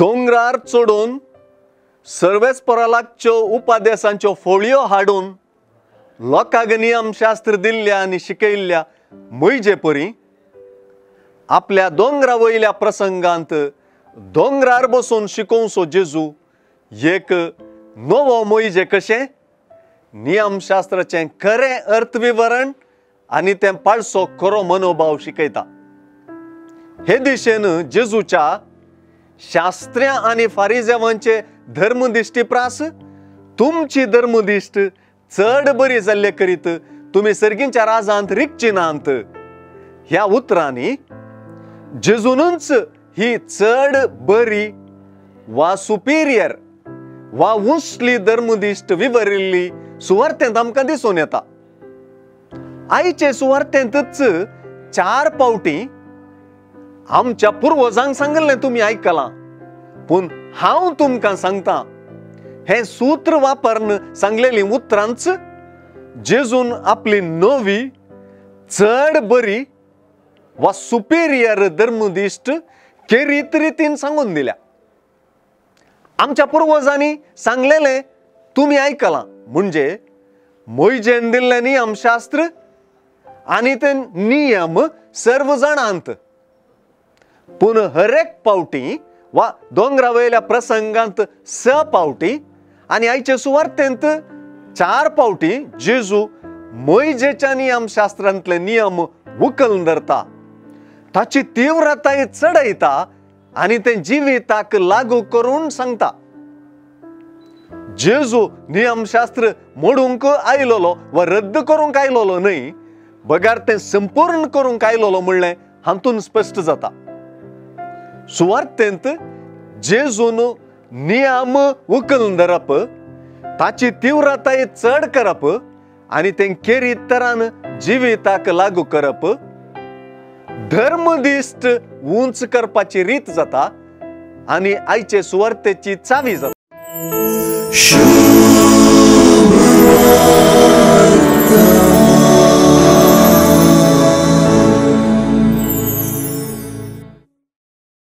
दोंगरार चडून सर्वेस्परा लागच्यो उपादेसांच्यो फोळयो हाडून लोकांक नियमशास्त्र दिल्ल्या आनी शिकयल्ल्या म्हजे परी आपल्या दोंगरा वयल्या प्रसंगांत दोंगरार बसून शिकोवचो जेजू एक नवो मोयजे कशें नियमशास्त्राचें खरें अर्थविवरण आनी तें पाळसो खरो मनोभाव शिकयता. हे दिशेन जेजूच्या शास्त्र्या आनी फारिजेवांचे धर्मदिश्टी प्रास तुमची धर्मदिश्ट चड बरी जाल्ले करीत तुमी सर्गींच्या राजांत रिगची नात ह्या उतरांनी जेजूनच ही चड बरी वा सुपिरियर वा उंचली धर्मदिश्ट विवरिल्ली सुवार्तेंत आमकां दिसून येता. आयचे सुवार्तेंतच 4 पावटी आमच्या पुर्वजांक सांगिल्लें तुमी आयकलां, पूण हांव तुमकां सांगता हें सूत्र वापरून सांगलेलीं उतरांच जेजून आपली नवी चड बरी वा सुपिरियर धर्मदिश्ट केरीत रितीन सांगून दिल्या. आमच्या पुर्वजांनी सांगलेलें तुमी आयकलां म्हणजे मोयजेन दिल्लें नियमशास्त्र आनी ते नियम सर्व जाणांत, पूण हरेक पावटी वा दोंगरा वयल्या प्रसंगांत 6 पावटी आनी आयचे सुवार्तेंत 4 पावटी जेजू मोयजेच्या नियमशास्त्रांतले नियम उखलून धरता, ताची तीव्रताय चडयता आनी तें जिविताक लागू करून सांगता. जेजू नियमशास्त्र मोडूंक आयलोलो वा रद्द करूंक आयलोलो न्हय, बगार तें संपूर्ण करूंक आयलोलो म्हणलें हातून स्पश्ट जाता. सुवार्तेंत जेजून नियम उखलून धरप, ताची तीव्रताय चड करप आनी तें केरीत तरान जिविताक लागू करप धर्मदिश्ट उंच करपाची रीत जाता आनी आयचे सुवार्तेची चावी जाता.